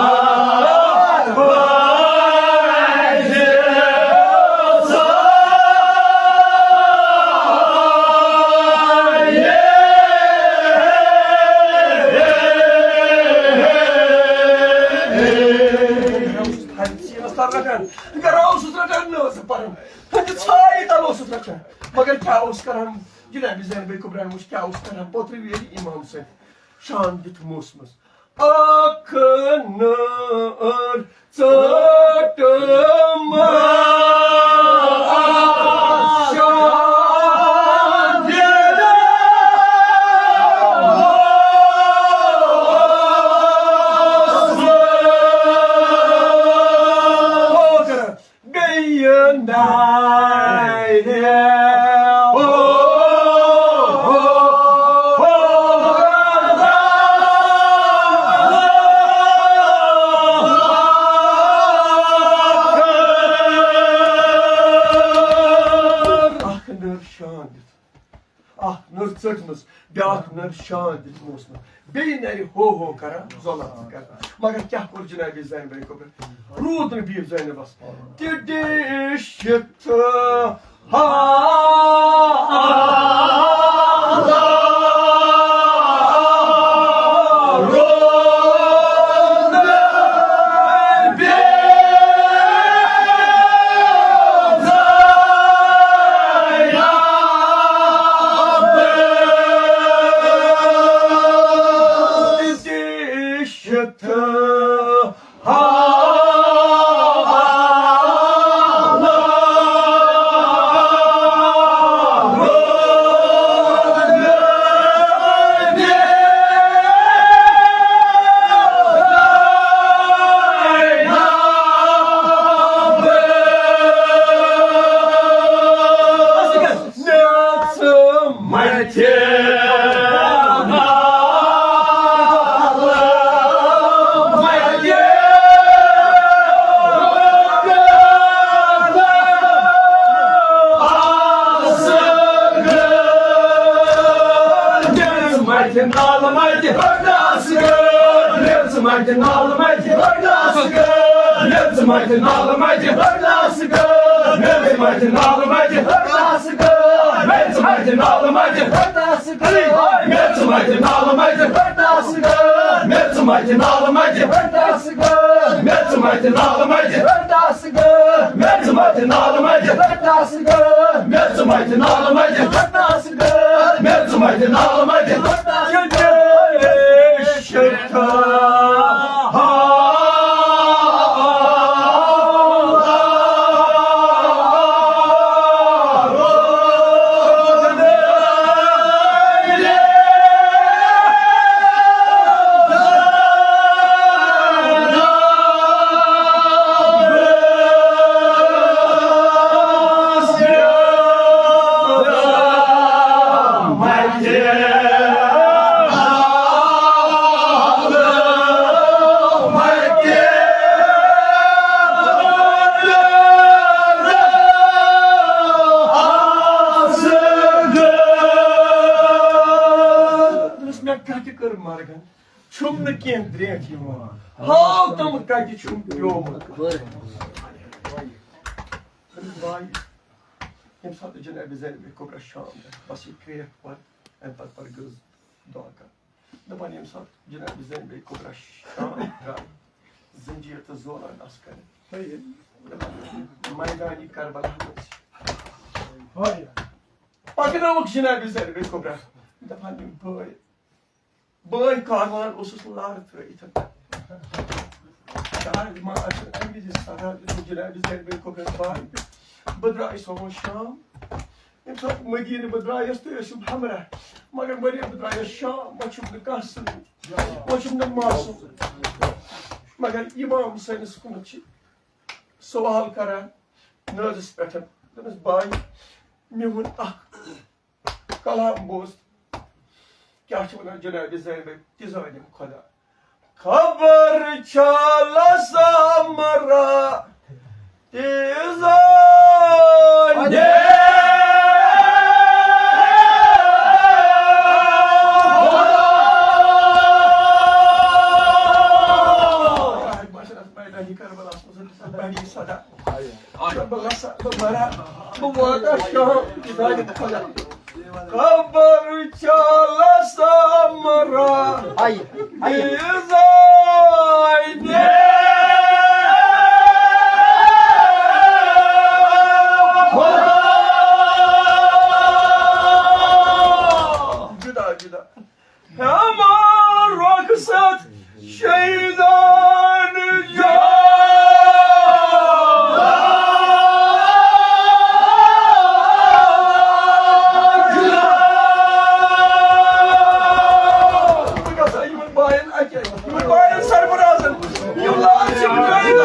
سیٖنَس تَل رَٹان، گَرا اوسُس رَٹان نہٕ حظ پَران۔ ہَتہِ ژھایہِ تَل اوسُس رَٹان۔ مگر کیٛاہ اوس کَران جناب زینبِ کُبرا؟ وٕچھ کیٛاہ اوس کَران پوترٕ ویرِ امام سۭتۍ۔ شان دِتھ موسمس اکھ نٲر ژٔٹمٕژ۔ شان دِتھ موسمس۔ بیٚیہِ نارِ۔ اکھ نٔر شان دِتھ۔ اکھ نٔر ژٔٹمٕژ، بیٛاکھ نٔر شان دِتھ موسمس۔ بیٚیہِ نَرِ ہو ہو کران، زۄلان تہِ کران۔ مگر کیٛاہ کوٚر جناب زینبِ کُبرا؟ روٗد نہٕ بیٚیہِ زینبس تہِ ڈِشِتھ۔ ہا، روٗد نہٕ بیٚیہِ زینبس تہِ ڈِشِتھ۔ مَتہِ۔ مَتہِ نالہٕ مَتہِ۔ مَتہِ نالہٕ مَتہِ۔ مَتہِ نالہٕ مَتہِ۔ مَتہِ نالہٕ مَتہِ۔ مَتہِ نالہٕ مَتہِ۔ مَتہِ نالہٕ مَتہِ۔ مَتہِ نالہٕ مَتہِ۔ مَتہِ نالہٕ مَتہِ۔ مَتہِ نالہٕ مَتہِ۔ مَتہِ نالہٕ مَتہِ۔ مَتہِ نالہٕ مَتہِ۔ مَتہِ نالہٕ مَتہِ۔ مَتہِ نالہٕ مَتہِ۔ مَتہِ نالہٕ مَتہِ۔ مَتہِ نالہٕ مَتہِ۔ کتہِ کٔر مرگن، چھُم نہٕ کینٛہہ درینٛٹھ یِوان۔ ہاو تِم کتہِ چھُم پیومُت۔ بھاے، ییٚمہِ ساتہٕ جناب زینب کبرا شام گژھِ، بس یہِ کرٛیکھ پتہٕ، امہِ پتہٕ پتہٕ گٔژھ دعا کرٕنۍ۔ دپان ییٚمہِ ساتہٕ جناب زینب کبرا شام درٛاے، زنجیر تہٕ زولان آسہٕ کران۔ میدانِ کربلا منٛز پکنٲوُکھ جناب زینب کبرا۔ دپان یِم بٲے، بٲے کاروان اوسُس لارٕ ترٲوِتھ۔ شاید ما آسن اَمہِ وِزِ صدا دیُتمُت جناب زینب کبرا، بہٕ درٛایہِ سومو شام۔ ییٚمہِ ساتہٕ مدیٖنہٕ بہٕ درٛایس، تُہۍ ٲسِو ہمراہ، مگر مدیٖنہٕ بہٕ درٛایس شام، وۄنۍ چھُم نہٕ کانٛہہ سۭتۍ، وۄنۍ چھُم نہٕ ماسوٗم۔ مگر امام حسینس کُنتھ چھِ سوال کران نٲزِس پٮ۪ٹھ، دوٚپنس، بھاے، میون اکھ کلام بوز، کیٛاہ چھِ وَنان جناب زینبہِ تہِ زٲنِم خۄدا۔ خبر چھا لسا مرا تہِ زٲنِم۔ بڑی صدا۔ بہٕ لسا، بہٕ مرا، بہٕ واتہٕ شام، خبر چھا لسا مرا۔ آیہِ، آیہِ۔ جدا، جدا۔ ہما رخصت شیدان جا۔ یِمن باین اکہِ، یِمن باین سرفرازن، یِم لال چھِ مجاہد،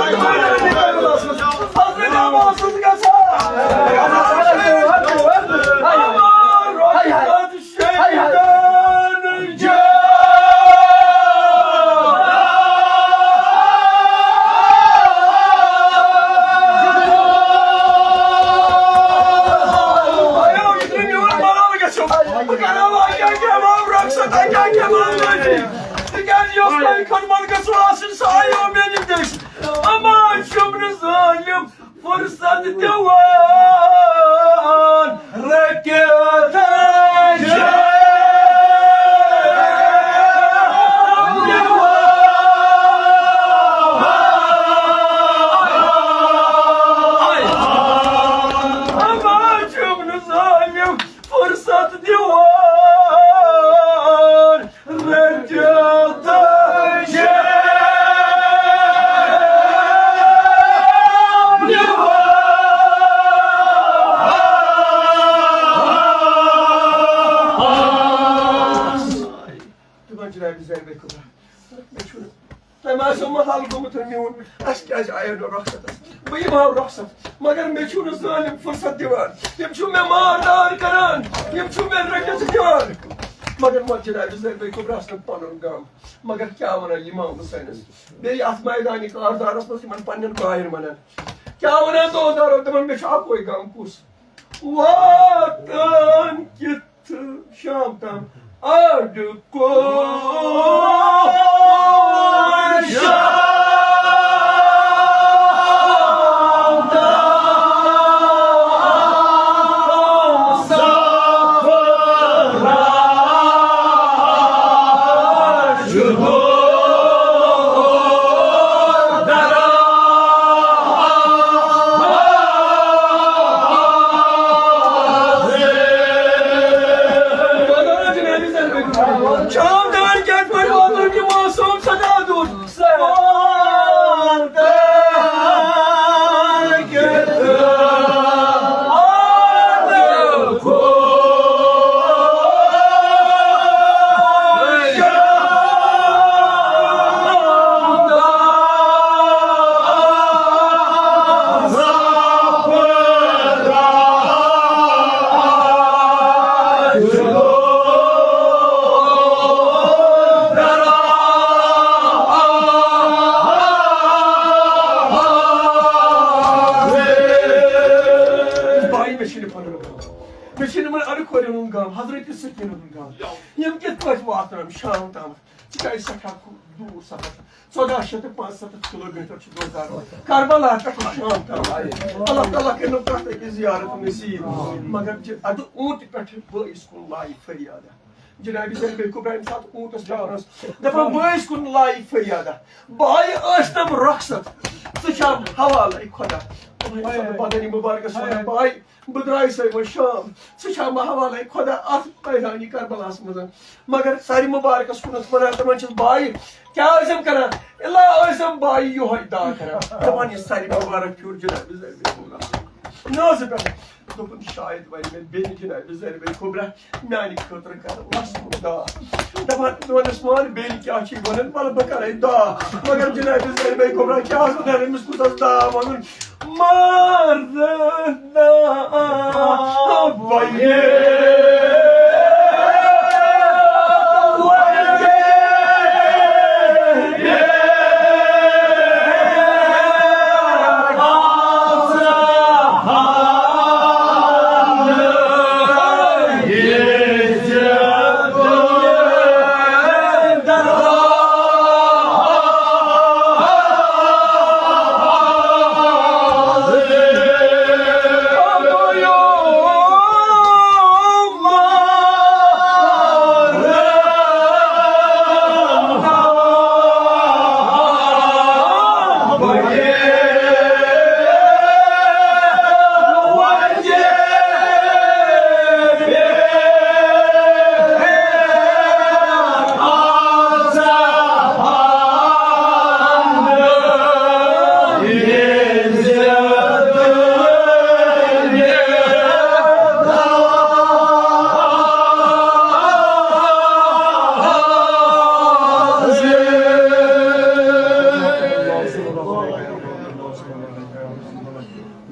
حضرت عباس سٕنٛز گژھان۔ ہما رخصت تِکیٛازِ یۄس تۄہہِ خدمت گٔژھوٕ آسٕنۍ، سۄ آیو میٛانہِ دٔسۍ۔ اما چھُم نہٕ ظٲلِم فرصت دِوان رٔٹِتھ۔ اما چھُم نہٕ ظٲلِم فرصت دِوان رٔٹِتھ۔ دپان جناب زینب کبرا، مےٚ چھُنہٕ، تۄہہِ ما آسیو محل گوٚمُت میون، اَسہِ کیٛازِ آیو نہٕ رۄخصتس؟ بہٕ یِمہٕ ہا رۄخصت، مگر مےٚ چھُنہٕ ظٲلِم فرصت دِوان۔ یِم چھُ مےٚ مار دار کران، یِم چھُ مےٚ رٔٹِتھ نِوان۔ مگر وۄنۍ جناب زینب کبرا ٲس نہٕ پنُن غم۔ مگر کیٛاہ وَنان امام حسینس؟ بیٚیہِ اَتھ میدانہِ کاردارس منٛز یِمن پننٮ۪ن بایَن وَنان۔ کیٛاہ وَنان دوستدارو؟ دَپان، مےٚ چھُ اَکوے غم، کُس؟ واتان کِتھ شام تام اَڈٕ کوٚر شام تام سفر۔ شام دان کیٛاہ پٲٹھۍ واتُن یہِ معصوٗم صدا دُر؟ بھائی، مےٚ چھُنہٕ پَنُن غم۔ مےٚ چھُنہٕ یِمَن اَڑٕ کورٮ۪ن ہُنٛد غم، حضرت سکیٖنَن ہُنٛد غم۔ یِم کِتھ پٲٹھۍ واتَن؟ شام تام، تِکیٛازِ سٮ۪ٹھاہ دوٗر سفر چھُ، ژۄداہ شیٚتھ تہٕ پانٛژسَتتھ کِلوٗ میٖٹر چھُ دوزار کربلا پٮ۪ٹھ شام تام۔ اللہ تعالیٰ کٔرِنو پرٛٮ۪تھ أکِس زیارت نصیٖب۔ مگر جِ-، اَدٕ اوٗنٹہِ پٮ۪ٹھ بٲیِس کُن لایہِ فریادہ۔ جناب زینب کبریٰ ییٚمہِ ساتہٕ اوٗنٹس پٮ۪ٹھ ٲس دپان، بٲیِس کُن لایہِ فریادہ، بایہِ ٲسۍ تم رۄخصت، ژٕ چھا حوالے خۄدا؟ بدنِ مُبارکس وَنان، بایہِ، بہٕ درٛایہِ سَے وۄنۍ شام، ژٕ چھا مےٚ حوالے خۄدا اتھ میدانِ کربلاہس منٛز؟ مگر سرِ مُبارکس کُن ٲس وَنان، دَپان چھِس، بایہِ، کیٛاہ ٲسِم کران؟ الا ٲسِم بایہِ یِہوٚے دعا کران۔ دَپان، یہِ سرِ مُبارک پھیوٗر جناب زینب کبریٰ نازِ پٮ۪ٹھ۔ دوٚپُن، شاید وَنہِ مےٚ بیٚنہِ جناب زینب کبریٰ میانہِ خٲطرٕ کر وسمُک دعا۔ دپان، دپان اوس، مان بیٚنہِ کیٛاہ چھِ ونان، وَلہٕ بہٕ کرے دعا۔ مگر جناب زینب کبریٰ کیٛاہ ٲس ونان، أمِس کُس اوس دعا وَنُن؟ مار دعا بَیہِ۔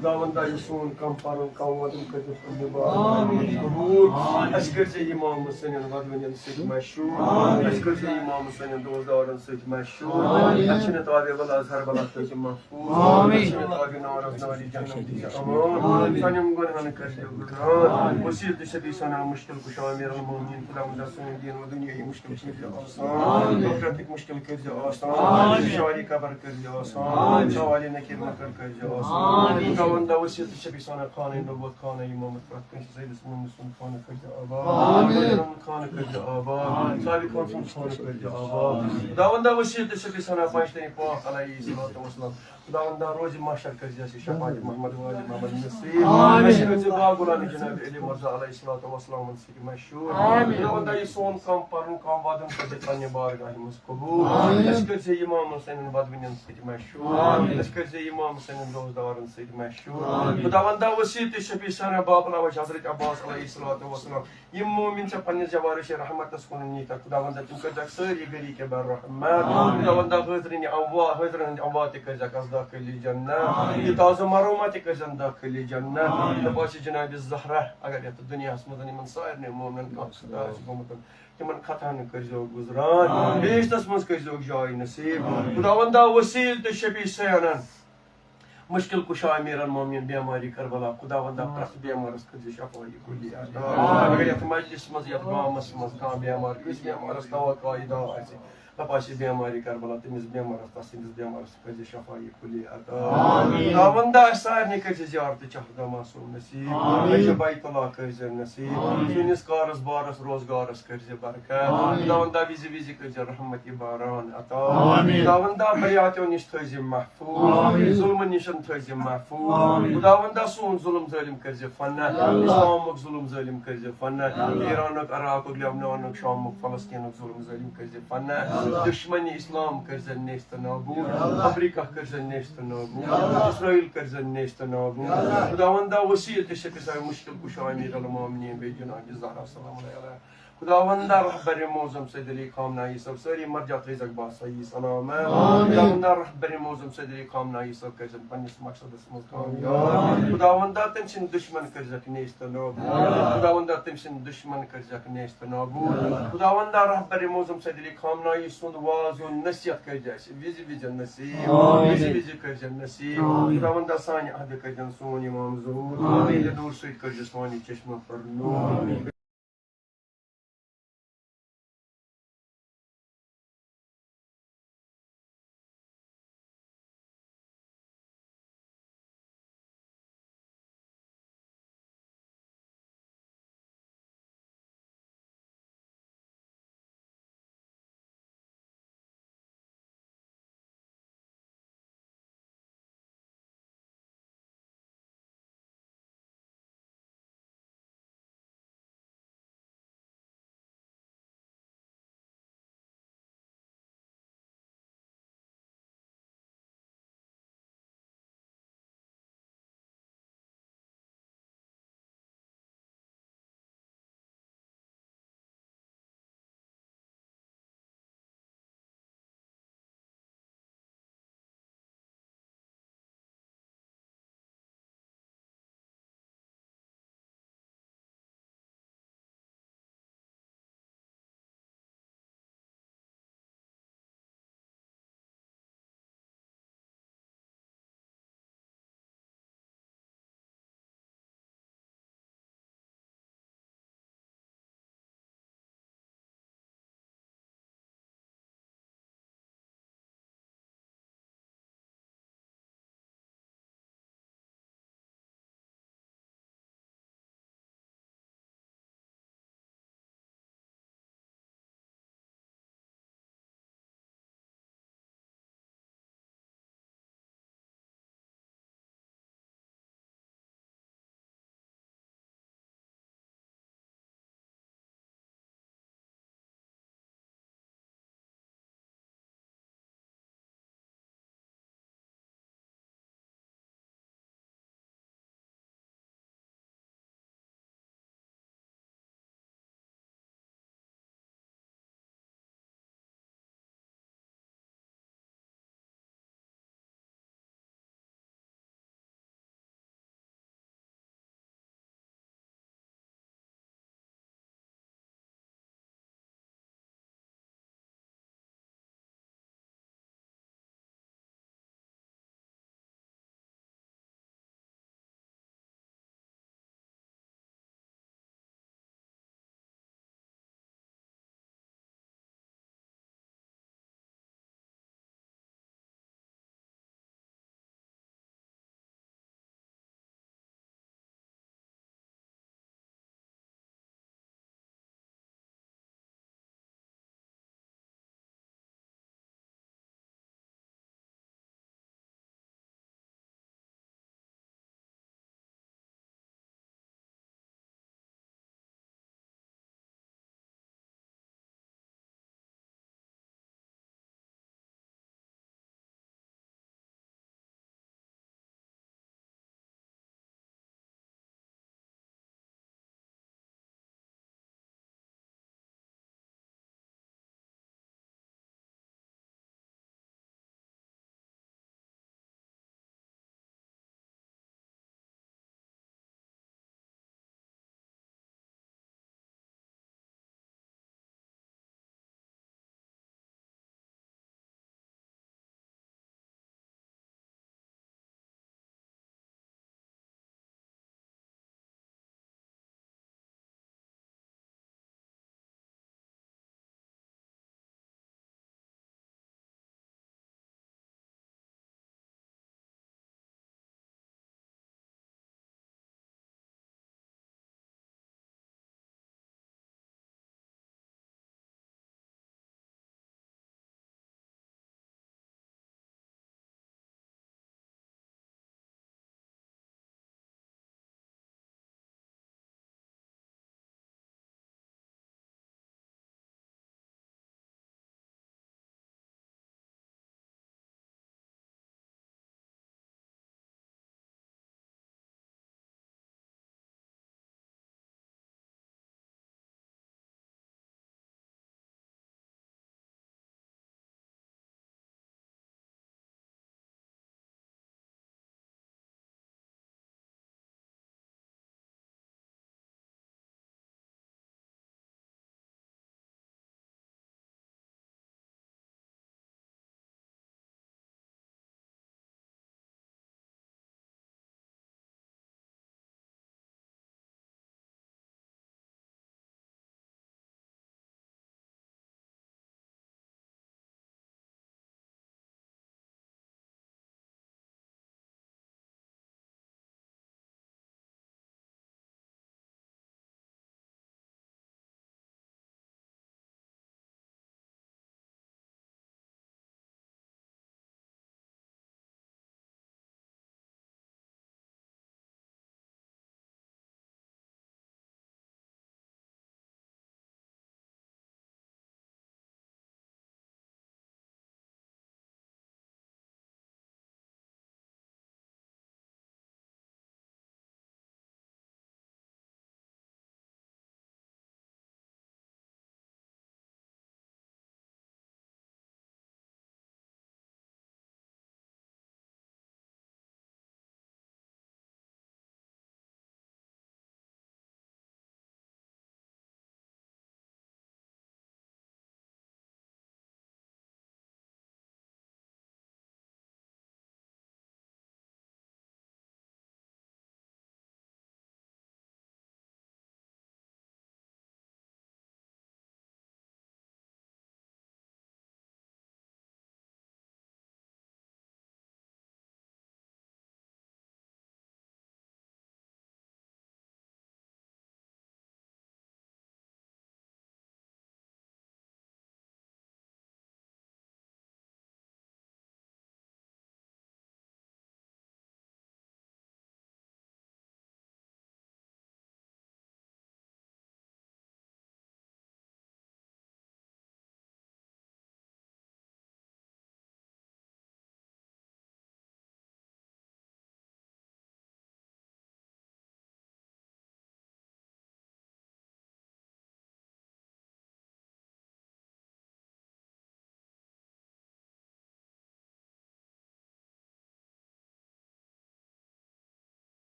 خداوندا، یہِ سون کم پرُن، کم وۄدُن کٔرۍزِ پننہِ بارگاہہِ منٛز قبول۔ اسہِ کٔرۍزِ امام حسینن ودوٕنٮ۪ن سۭتۍ مشہوٗر۔ اسہِ کٔرۍزِ امام حسینن دوستدارن سۭتۍ مشہوٗر۔ اسہِ چھِنہٕ تابع ولا اظہر بلا کٲنٛسہِ محفوٗظ۔ اسہِ چھِنہٕ تابع نارس ناری جہنم دیٖزِ امان۔ سانٮ۪ن گۄنہن کٔرۍزِ غفران۔ وسیٖلہٕ تہٕ شفیع سانہ مشکل کشا امیر المومنین خداوندا، سون دین و دنیاہی مشکل کٔرۍزِ آسان۔ آخرتٕکۍ مشکل کٔرۍزِ آسان۔ شاری قبر کٔرۍزِ آسان۔ سوالِ نکیر منکر کٔرۍزِ آسان۔ خداوندا، وسیٖلہٕ تہٕ شفیع سانہ خانہ نبوت، خانہ امامت، پرٛٮ۪تھ کٲنٛسہِ زٲوِس مٲمِس سُنٛد خانہ کٔرۍزِ آباد۔ خانہ کٔرۍزِ آباد۔ صابر خان سُنٛد خانہ کٔرۍزِ آباد۔ خداوندا، وسیٖلہٕ تہٕ شفیع سانہ پنجتنی پاک علیہ الصلوۃ والسلام۔ خداوندا، روزِ محشر کٔرۍزِ اَسہِ شفاعت محمد وآل محمد نصیب۔ آمین۔ اَسہِ کٔرۍزِ باغ غلام جناب علی مرزا علیہ الصلوۃ والسلام سۭتۍ مشہوٗر۔ آمین۔ خداوندا، یہِ سون کم پرُن، کم ودُن کٔرۍزِ پننہِ بارگاہہِ منٛز قبول۔ آمین۔ اَسہِ کٔرۍزِ امام حسینن ودوٕنٮ۪ن سۭتۍ مشہوٗر۔ آمین۔ اَسہِ کٔرۍزِ امام حسینن دوستدارن سۭتۍ مشہوٗر۔ آمین۔ خداوندا، وسیٖلہٕ تہٕ شفیع سانہ باب الوحش حضرت عباس علیہ الصلوۃ والسلام، یِم مومن ژےٚ پننِس جوارِ رحمتس کُن نیٖتھ، خداوندا، تِم کٔرۍزٮ۪کھ سٲری گری کے بر رحمت۔ آمین۔ خداوندا، حٲضرِن اموا-، حٲضرن ہٕنٛدۍ اموات تہِ کٔرۍزٮ۪کھ از داخل جنت۔ آمین۔ یہِ تازٕ مرومات تہِ کٔرۍزٮ۪ن داخل جنت۔ آمین۔ دپان چھِ جناب زہرا، اگر یتھ دُنیاہس منٛز یِمن سارنٕے مومنن کانٛہہ خطا آسہِ گوٚمُت، تِمن خطاہن کٔرۍزیوکھ گُزران۔ آمین۔ بہشتس منٛز کٔرۍزیوکھ جاے نصیب۔ آمین۔ خداوندا، وسیٖلہٕ تہٕ شفیع سانن مشکل کشا امیر المومنین بیماری کربلا، خداوندا، پرٛٮ۪تھ بیمارس کٔرۍزِ شفا کلی عطا۔ آمین۔ اگر یتھ مجلس منٛز، یتھ گامس منٛز کانٛہہ بیمار، کٲنٛسہِ بیمارس توقع یہِ دوا آسہِ، دپان چھِ بیماری کربلا، تٔمِس بیمارس، تس سٕنٛدِس بیمارس کٔرۍزِ شفا کلی عطا۔ آمین۔ خداوندا، اسہِ سارنٕے کٔرۍزِ زیارت چہرگاہ معصوم نصیب۔ آمین۔ اسہِ بیت اللہ کٔرۍزِ نصیب۔ آمین۔ سٲنِس کارس بارس روزگارس کٔرۍزِ برکت۔ آمین۔ خداوندا، وِزِ وِزِ کٔرۍزِ رحمت باران عطا۔ آمین۔ خداوندا، بلیاتیو نِش تھٲیزِ محفوظ۔ آمین۔ ظلمہٕ نِش تھٲیزِ محفوظ۔ آمین۔ خداوندا، سون ظلم ظٲلم کٔرۍزِ فنا۔ اللہ۔ اسلامُک ظلم ظٲلم کٔرۍزِ فنا۔ اللہ۔ ایرانُک، عراقُک، لبنانُک، شامُک، فلسطینُک ظلم ظٲلم کٔرۍزِ فنا۔ اللہ۔ دشمنِ اسلام کٔرۍزِ نیست نابود۔ اللہ۔ امریکہ کٔرۍزِ نیست نابود۔ اللہ۔ اسرائیل کٔرۍزِ نیست نابود۔ اللہ۔ خداوندا، وسیٖلہٕ تہٕ شفیع سانہ مشکل کشا امیر المومنین بیٚیہِ جناب زہرا سلام علیہا۔ خداوندا، رہبر معظم سید علی خامنہ ای صٲب، سٲری مرجع تھٲیزٮ۪کھ باصحیح سلامت۔ آمین۔ خداوندا، رہبر معظم سید علی خامنہ ای صٲب کٔرۍزٮ۪ن پننِس مقصدس منٛز کامیاب۔ آمین۔ خداوندا، تٔمۍ سٕنٛدۍ دشمن کٔرۍزٮ۪کھ نیست نابود۔ آمین۔ خداوندا، تٔمۍ سٕنٛدۍ دشمن کٔرۍزٮ۪کھ نیست نابود۔ آمین۔ خداوندا، رہبر معظم سید علی خامنہ ای سُنٛد واز و نصیحت کٔرۍزِ اَسہِ وِزِ وِزِ نصیب۔ آمین۔ وِزِ وِزِ کٔرۍزٮ۪ن نصیب۔ آمین۔ خداوندا، سانہِ عہدٕ کٔرۍزٮ۪ن سون امام ظہوٗر۔ آمین۔ یہِ نوٗر سۭتۍ کٔرۍزِ سانہِ چشمہٕ پر نوٗر۔ آمین۔